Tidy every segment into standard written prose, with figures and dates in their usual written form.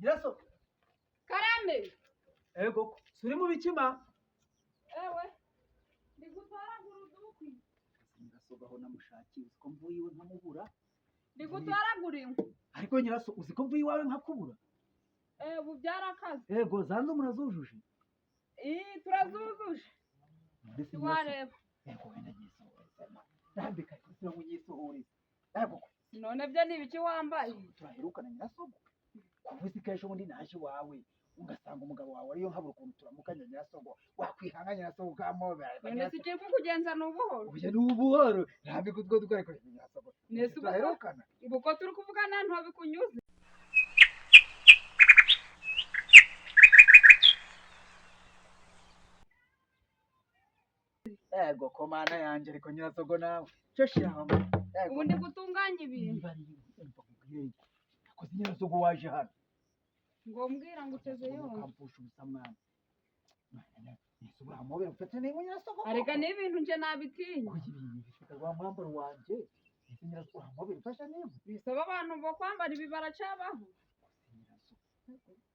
Nyiraso. Karame. Ego, suri mu bikima? Ewe. Ndi gutoragura udukwi. Nyiraso gaho namushakiye, uzi ko mvuye iwe nkamubura? Ndi gutoragura inkwi. Ariko nyiraso, uzi ko mvuye iwawe nkakubura? Eh, ubu byarakaze. Ego, zanze murazujuje? Ii, turazujuje. Mbese Nyiraso, Ntiwareba. Ego, wenda nyisuhurize. Ndambika kugira ngo nyisuhurize. Ego. None byo ni ibiki wambaye? Turaherukana nyiraso. Kuba uzi ko ejo bundi naje iwawe ugasanga umugabo wawe ariyo nkabura ukuntu turamukanya nyirasogo, wakwihanga nyirasogo ukamobera. None si ikiri kukugenza ni ubuhoro? Oya, ni ubuhoro, rambika utwo dukoresho nyirasogo. Nese ubu Turaherukana. Ubu ko turi kuvugana ntobikunyuze. Ego ko mana yanjye, ariko nyirasogo nawe cyo shiraho. Ego. Ubu ndi gutunganya ibintu. Niba ari umva nkubwire, akoze nyirasogo waje hano. Ngo mbwira ngo uteze yombi. Ukampfusha ubusa mwana. Nese uramubera mfate n'ingo nyirasogo. Arega ni ibintu nje nabitinya. Kuki ibintu bifite rwa mwambaro wanje? Nese nyirasogo uramubera mfasha n'ingo. Bisaba abantu bo kwambara ibi baracabaho.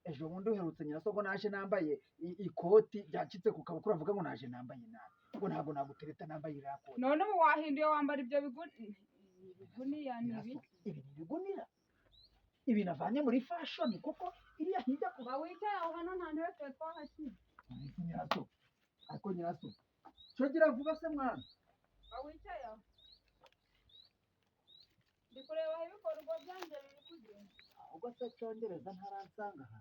Ejo bundi uherutse nyirasogo naje nambaye ikoti ryacitse ku kaboko, uravuga ngo naje nambaye nabi. Ngo ntabwo nagutereta nambaye iriya koti. None ubu wahinduye wambara ibyo biguniya ni ibiki? Ibi ni ibigunira. Ibi navanye muri fashion kuko iriya hirya ku Ba wicaye aho hano nta ntebe twe twahashyize. Nese nyiraso. Ariko nyiraso. Cyo gira vuba se mwana. Ba wicaye aho. Ndi kureba aho ibikorwa byanjye biri kugenda. Ahubwo se cyongereza ntaransanga aha.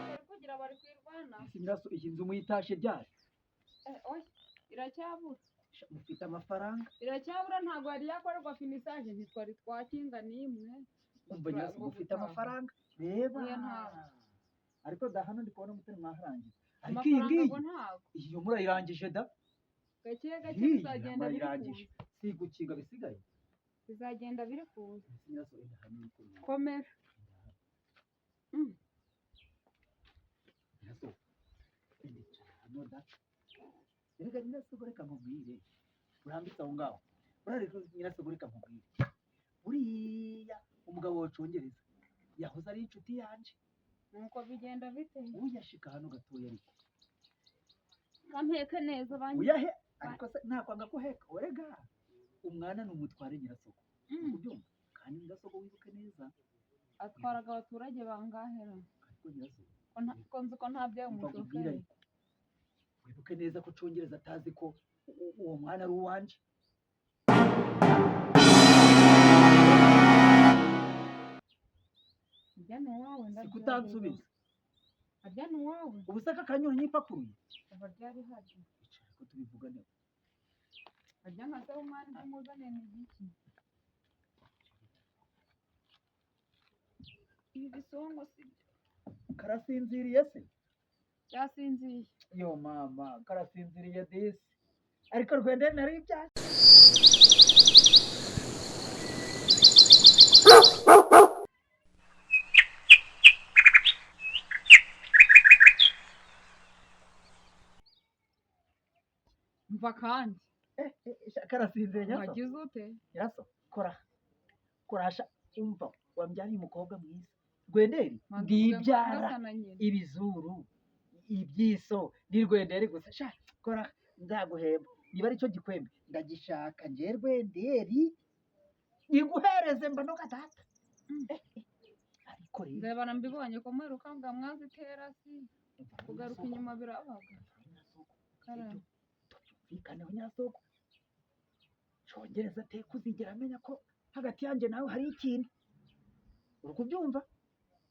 Bari kugira bari kwirwana. Nese nyiraso iyi nzu muyitashe ryari? Oya, iracyabura. Mufite amafaranga? Iracyabura, ntabwo yari yakorerwa finissage, ntitwari twakinga n'imwe. Umva nyiraso, mufite amafaranga? Reba. Oya, ntabwo. Ariko da hano ndi kubona mutari mwaharangiza. Ariko iyi Amafaranga ngiyi, ngo ntabwo. iyi yo murayirangije da? Gake gake Iyi bizagenda biri murayirangije. kuza. Si gukinga bisigaye. Bizagenda biri kuza. Nese nyiraso, enda hano ni kumwe. Komera. Nyiraso, enda icara hano da. Erega nyiraso reka nkubwire. Urambitse aho ngaho. Urareka nyiraso reka nkubwire. Buriya umugabo wa Congereza yahoze ari inshuti yanje. Nuko bigenda bite? Uyashika hano gatoya ariko. Kampeke neza banyu. Uyahe ariko se nakwanga kuheka orega. Umwana ni umutware nyirasoko. Ubyumva? Kandi nyirasoko wibuke neza. Atwaraga abaturage bangahera. Ariko nyirasoko. Ko nzi ko nta byaye Umva nkubwire umushoferi. ariko. Wibuke neza ko Congereza atazi ko uwo mwana ari uwanje. Arya ni uwawe Si kutansubiza. Arya ni uwawe. Ubu se aka kanyoni nyipakuruye. Kuva ryari hari. Icara ko tubivugane. Arya nka se w'umwana ibyo muzaniye ni igiki? Ibi bisongo si byo. Karasinziriye se? Byasinziye. Yo mama, karasinziriye disi. Ariko rwende nari ibyaye. Mva kandi. Karasinziriye nyaso. Wagize ute? Nyaso, kora. Korasha umva wambyariye umukobwa mwiza. Rwenderi ndibyara ibizuru ibyiso ni rwenderi gusa. Sha kora nzaguhemba. Niba ari cyo gikwembe ndagishaka nje rwenderi. Niguhereze mba no gatata. Ariko rero Ndebana mbibonye ko mperuka ngo mwazitera si kugaruka inyuma birabaga. Karame. Tubyumvikaneho nyirasoko. Congereza te kuzigera amenya ko hagati yanjye nawe hari ikintu. Uri kubyumva?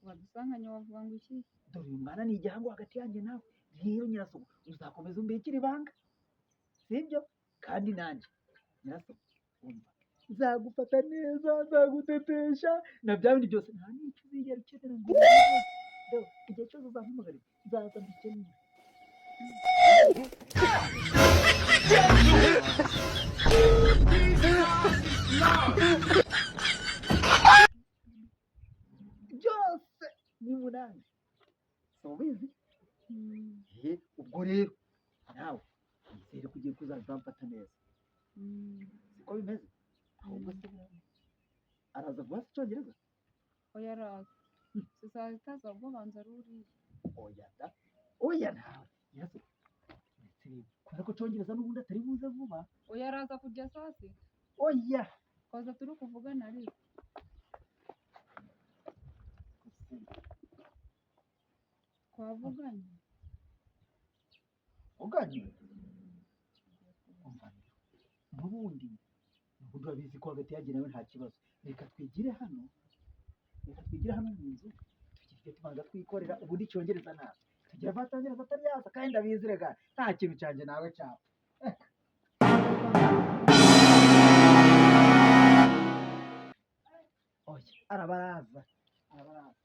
Wadusanganye wavuga ngo iki? Dore uyu mwana ni igihango hagati yanjye nawe. Rero nyirasoko uzakomeza umbikire ibanga. Sibyo? Kandi nanjye nyirasoko umva nzagufata neza, nzagutetesha na bya bindi byose nta n'icyo uzigera ukenera ngo ubeho. Igihe cyose uzampamagara nzaza mbikenere. Byose ni munani. Si ubizi? Ubwo rero nawe nizere ko ugiye kuzaza umfata neza. Siko bimeze? Ahubwo se Araza vuba se Icyongereza? Oya, araza. Si saa sita ahubwo banza ari uriya. Oya da, oya, ntawe nyirasoko. Uretse rero kubera ko Cyongereza n'ubundi atari buze vuba. Oya, araza kujya saa sita. Oya. Twaza turi kuvugana ariko. Twavuganye. Uganye umva rero, n'ubundi urabizi ko hagati yanjye nawe nta kibazo. Reka twigire hano, reka twigire hano mu nzu, tugire ibyo tubanza twikorera. Ubundi Icyongereza ntabwo tugira vuba, Cyongereza atari yaza, kandi ndabizi rega nta kintu cyanjye nawe cyapfa. Oya, arabaraza, arabaraza.